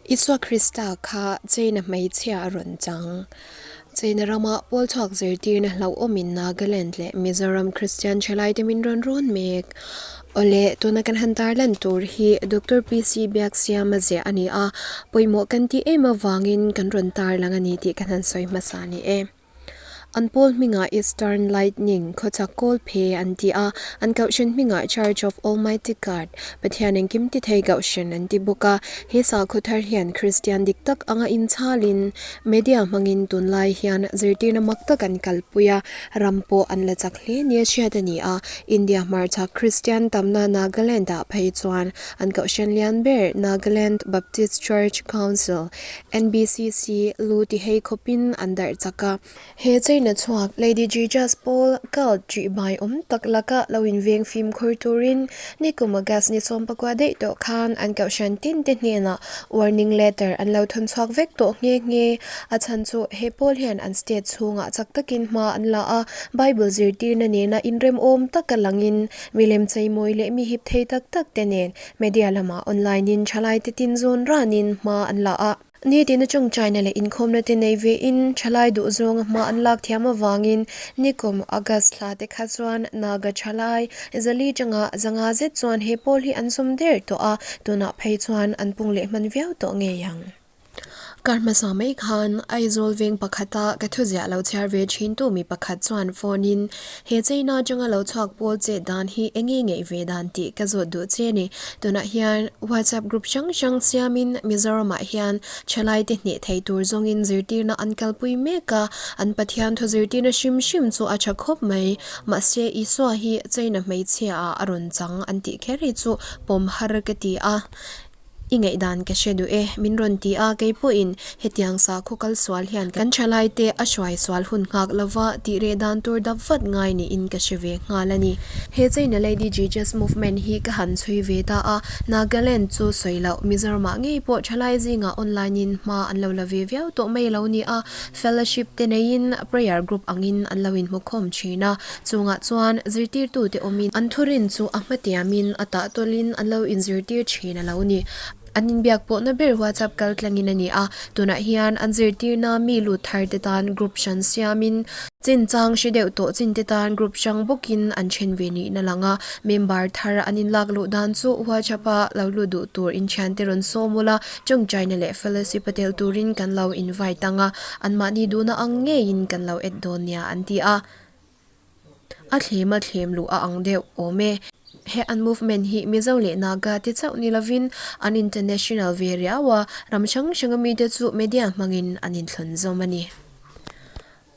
Isua Krista kha China hmeichhia a rawn chang. China rama pawl chhuak zirtirna hlauhawmin Nagaland leh Mizoram Kristian thalaite min rawn rawn mek. Awle, tuna kan han tarlan tur hi Doctor PC Biaksiama ziah a ni a, pawimawh kan tih em avangin kan rawn tarlang a ni tih kan han sawi hmasa a ni e. An pawl hmingah Eastern Lightning, khawchhak kawl phe an ti a, an kohhran hmingah Church of Almighty God, Pathian engkim ti thei kohhran an ti bawk a. He sakhaw thar hian Kristian dik tak anga inchhalin media hmangin tunlai hian zirtirna mak tak an kalpui a, ram pawh an la chak hle nia hriat a ni a. India hmarchhak Kristian tamna Nagaland-ah phei chuan an kohhran lian ber Nagaland Baptist Church Council, NBCC, lu ti hei khawpin an darh chak a. He cheina chhuak Lady Jesus Paul cult tih bai awm tak laka lo inveng fimkhur turin nikum August ni 19 daih tawh khan an kohhran tin te hnenah warning letter an lo thawn chhuak vek tawh nghe nghe. A chhan chu he pawl hian an state chhungah chak takin hma an la a, Bible zirtirna nena inremawm taka langin milem cheimawi leh mi hip thei tak tak te nen Media lamah online in thalai te tin zawn ranin hma an la a. Nitin atang China leh inkhawmna te nei ve in thalai duh zawnga hma an lak thiam avangin nikum August thla te kha chuan Naga thalai zali tanga zanga zet chuan he pawl hi an sawm der tawh a, tunah phei chuan an pung leh hman viau tawh ngei ang. Kar hmasa mai khan Aizawl veng pakhata ka thuziah lo chhiar ve thin tu mi pakhat chuan phone in he China atanga lo chhuak pawl chet dan hi enge ngeih ve dan tih ka zawt duh che ni. Tunah hian WhatsApp group hrang hrang siamin Mizoramah hian thalai te hneh thei tur zawngin zirtirna an kalpui mek a, an Pathian thu zirtirna hrim hrim chu a tha khawp mai. Mahse Isua hi China hmeichhia ah a rawn chang an tih kher hi chu pawm har ka ti a. I ngaihdan ka hre duh e, min rawn ti a, kei pawhin hetiang sakhaw kal sual hian kan thalaite a hruai sual hun nghak lova tih reh dan tur dap vat ngai niin ka hre ve nghal a ni. He China Lady Jesus Movement hi ka han chhui ve ta a, Nagaland chu sawi loh, Mizoramah ngei pawh thalai zingah online in hma an lo la ve viau tawh mai lo ni a, fellowship te neiin prayer group angin an lo inhmukhawm thin a, Chungah chuan zirtirtute awmin an thurin chu a hmatiamin a tahtawlin an lo inzirtir thin a lo ni. An inbiak pawhna ber WhatsApp kal tlangin a ni a, tunah hian an zirtirna mi lut tharte tan group hran siamin chinchang hre deuh tawh chinte tan group hrang bawkin an then ve niin a lang a. Member thar an inlak luh dan chu WhatsApp-a lo lut duh tur inthiante rawn sawm ula, tawngtaina leh fellowship a tel turin kan lo invite ang a, anmahni duhna ang ngeiin kan lo add dawn nia an ti a. A thlem a thlem luh a ang deuh awm e. He an movement hi Mizo leh Naga te chauh ni lovin an international ve riau a, ram hrang hranga mite chu media hmangin an inthlawn zawm a ni.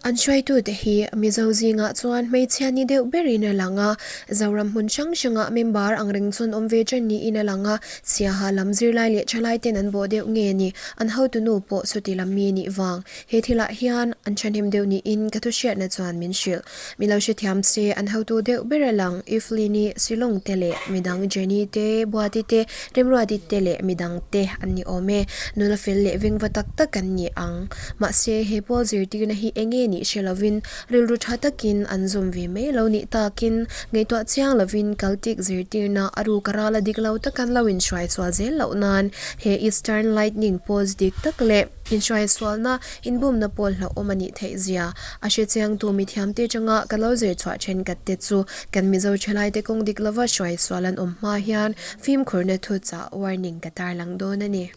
An hruaitute hi Mizo zingah chuan hmeichhia ni deuh berin a lang a, Zoram hmun hrang hrangah member ang reng chuan awm ve ṭan niin a lang a, Siaha lam zirlai leh ṭhalaiten an bawh deuh nge ni, an hotunu pawh chuti lam mi nih vang. He thilah hian an thahnem deuh niin ka thuhriatna chuan min hrilh. Mi lo hrethiam se an hotu deuh ber a lang, Evelyn-i, Shillong te leh midang Jenny te, Buati te, Remruati te leh midang te an ni awm e. Nula fel leh vengva tak tak an ni ang. Mahse, he pawl zirtirna hi enge nih hre lovin rilru tha takin an zawm ve mai lo nih takin ngaihtuah chiang lovin Kaltik zirtirna a ruk a ral a dik lo tak an lo inhruai chhuah zel loh nan he Eastern Lightning Post dik tak leh Inhruaisualna, inbumna pawl hlauhawm a nih theih zia a hrechiangtu mithiamte atanga ka lo zir chhuah thenkhat te chu kan Mizo thalaite kawng dik lova hruaisual an awm hma hian fimkhurna thuchah, warning, ka tarlang dawn a ni.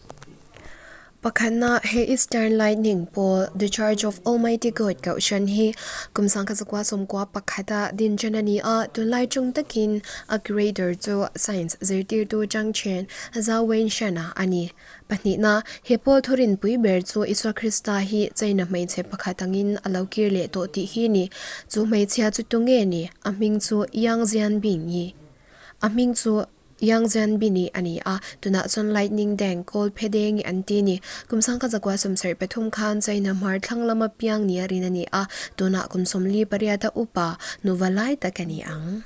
Pakhatna, he Eastern Lightning pawl, The Church of Almighty God kohhran hi kum 1991 a din ṭan a ni a, tunlai ṭung takin a curator chu Science zirtirtu Changchen Zhao Wenshan-a a ni. Pahnihna, he pawl thurinpui ber chu Isua Krista hi China hmeichhe pakhat angin a lo kir leh tawh tih hi ni. Chu hmeichhia chu tu nge ni? A hming chu Yang Jianbin-i. A hming chu Yang Jianbin-i a ni a, tunah chuan Lightning Deng, Kawl Phe Deng-i an ti ni. Kum 1973 khan China hmar thlang lama piang nia rin a ni a, tunah kum 48 a upa, nuva lai tak a ni ang.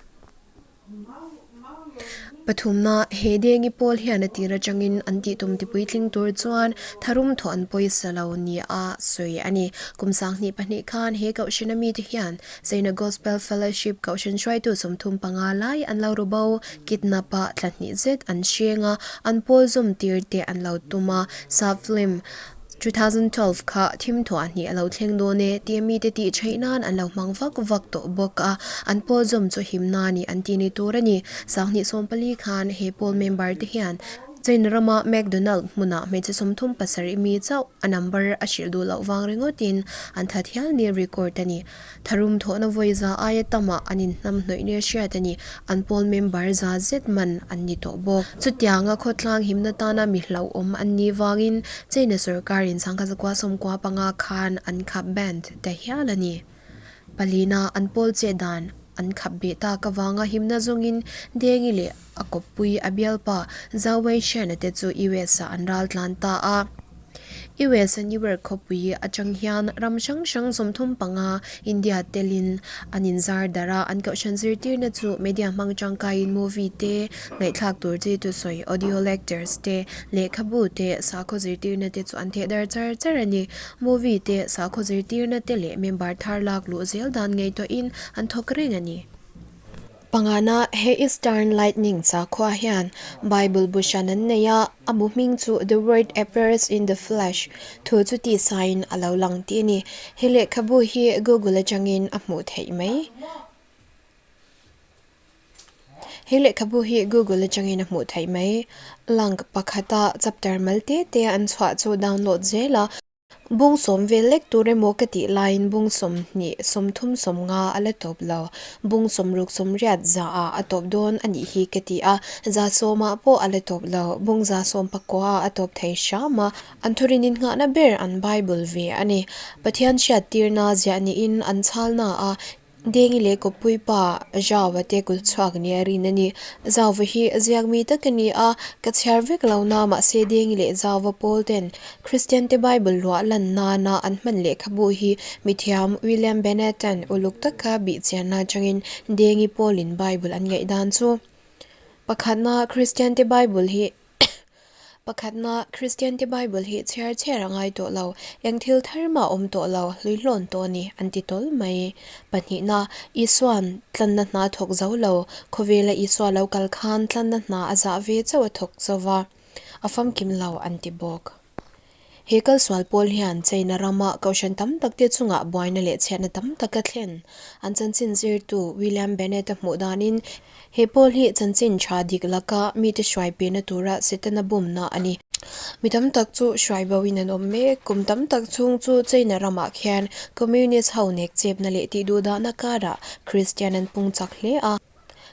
Pathumna, he dengi pawl hian a tir atangin an tih tum tipuitling tur chuan tharum thawh an pawisa lo nia sawi a ni. Kum 2002 khan he kohhran a mite hian China Gospel Fellowship kohhran hruaitu 35 lai an lo ru bo, kidnap a thla hnih zet an hreng a, an pawl zawm tir te an lo tum a, sap film 2012 kha thim thuah hnih a lo thleng dawn e tia mite tih theih nan an lo hmang vak vak tawh bawk a, an pawl zawm chu himna a ni an ti ni tur a ni. 2014 khan he pawl member te hian China rama McDonald hmunah hmeichhe 37 mi chauh a number a hrilh duh loh vang ringawtin an that hial ni record a ni. Tharum thawhna vawi za aia tamah an inhnam hnawih nia hriat a ni. An pawl member za zet man an ni tawh bawk. Chutianga khawtlang himna tana mi hlauhawm an nih vangin China sorkarin 1995 khan an khap band ta hial a ni. Palina an pawl che dan an khap beh tak avanga himna zawngin Dengi leh a kawppui a bialpa Zhao Weishan-a te chu US-ah an ral tlan ta a. US-a New York khawpui atang hian ram hrang hrang 35 India telin an inzar darh a, an kohhran zirtirna chu media hmang tangkaiin movie te, ngaihthlak tur chi thusawi, audio lectures te, lehkhabu te, sakhaw zirtirna te chu an theh darh char char a ni. Movie te, sakhaw zirtirna te leh member thar lak luh zel dan ngaihtuahin an thawk reng a ni. Pangana, he Eastern Lightning sakhua hian Bible bu hran an nei a, a bu hming chu The Word Appears in the Flesh, Thu chu tihsaiin a lo lang tih a ni. He lehkhabu hi Google atangin a hmuh theih mai. He lehkhabu hi Google atangin a hmuh theih mai. Lunk pakhata chapter mal te te an chhuah chu download zel a. Bung sawm vel lek tur emaw ka tih laiin bung 20, 30, 50 a la tawp lo. Bung 60, 80 zaah a tawp dawn a nih hi ka ti a, za sawmah pawh a la tawp lo. Bung za sawm pakuaah a tawp thei hram a, an thurin innghahna ber an Bible ve a ni. Pathian hriattirna ziah niin an chhalna a. Dengi leh kawppui pa Zhao-a te kut chhuak nia rin a ni. Zhao-va hi ziakmi tak a ni a, ka chhiar vek lo na, mahse Dengi leh Zhao-va pawl ten Kristian te Bible luah lan nana an hman lehkhabu hi mithiam William Bennett-a'n uluk taka bihchianna atangin Dengi pawlin Bible an ngaihdan chu pakhatna Kristian te Bible hi Pakhatna, Kristiante Bible hi chhiar chhiar a ngai tawh lo, eng thil thar mah awm tawh lo, hlui hlawn tawh a ni, an ti tawl mai. Pahnihna, Isua'n tlanna hna thawk zo lo, khawvela Isua lo kal khan tlanna hna a zah ve chauh a thawk zo va, a famkim lo an ti bawk. He kalsual pawl hian China rama kohhran tam tak te chungah buaina leh chhiatna tam tak a thlen. An chanchin zirtu William Bennett-a hmuh danin he pawl hi chanchin tha dik laka mite hruai pehna tura Setana bumna a ni. Mi tam tak chu hruai boin an awm mek. Kum tam tak chhung chu China ramah khian Communist ho nek chepna leh tihduhdahna karah Kristian an pung chak hle a.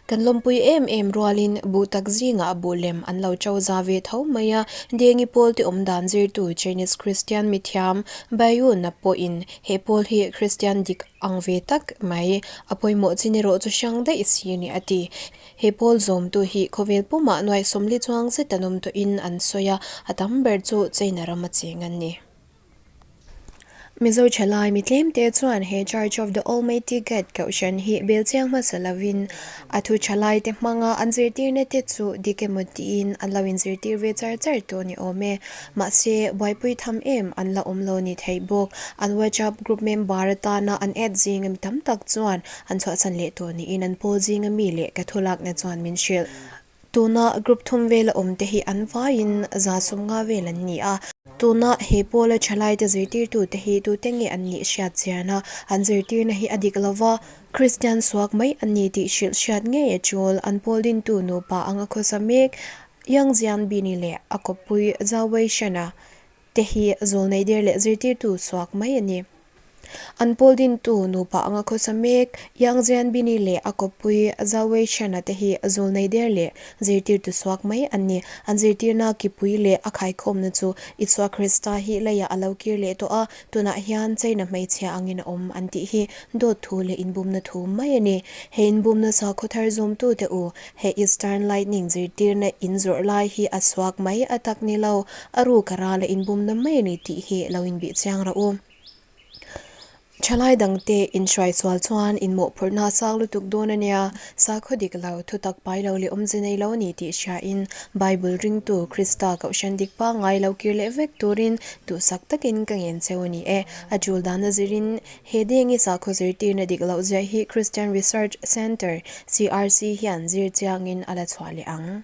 Kan lawmpui em em rualin buh tak zingah buh lem an lo cho za ve tho mai a, Dengi pawl te awm dan zirtu Chinese Christian mithiam Bayuna pawhin he pawl hi Christian dik ang ve tak mai, a pawimawh chin erawh chu hrang daih si ni a ti. He pawl zawmtu hi khawvel pumah nuaih 40 chuang zet an awm tawhin an sawi a, a tam ber chu China rama cheng an ni. Mizo thalai mi tlemte chuan he Church of the Almighty God kohhran hi bel chiang hmasa lovin a thu thalai te hmanga an zirtirna te chu dik emaw tiin an lo inzirtir ve char char tawh ni awm e. Mahse, buaipui tham em an la awm lo ni thei bawk. An WhatsApp group member atana an add zinga mi tam tak chuan an chhuahsan leh tawh niin an pawl zinga mi leh ka thulakna chuan min hrilh. Tuna group thum vela awm te hi an vaiin 150 vel an ni a. Tuna he pawla thalaite zirtirtute hi tute nge an nih hriat chian a, an zirtirna hi a dik lova, Kristian suak mai an ni tih hrilh hriat ngei a tul. An pawl dintu nupa anga khawsa mek Yang Jianbini leh a kawppui Zhao Weishan-a te hi zawlnei der leh zirtirtu suak mai a ni. An pawl dintu nupa anga khawsa mek Yang Jianbini leh a kawppui Zhao Weishan-a te hi zawlnei der leh zirtirtu suak mai an ni. An zirtirna kipui leh a khaikhawmna chu Isua Krista hi leiah a lo kir leh tawh a, tunah hian China hmeichhia angin a awm an tih hi dawt thu leh inbumna thu mai a ni. He inbumna sakhaw thar zawmtute u, he Eastern Lightning zirtirna inzawrh lai hi a suak mai a tak ni lo, A ru ka ral a inbumna mai a ni tih hi lo inbih chiang rawh u. Thalai dangte inhruai sual chuan inmawhphurhna a sang lutuk dawn a nia. Sakhaw dik lo, thutak pai lo leh awmze nei lo a ni tih hriain Bible ringtu Krista Kohhran dik pangngai lo kir leh vek turin duhsak takin ka ngen cheu a ni e. A tul dana zirin he Dengi sakhaw zirtirna dik loh ziah hi Christian Research Centre, CRC, hian zir chiangin a la chhuah leh ang.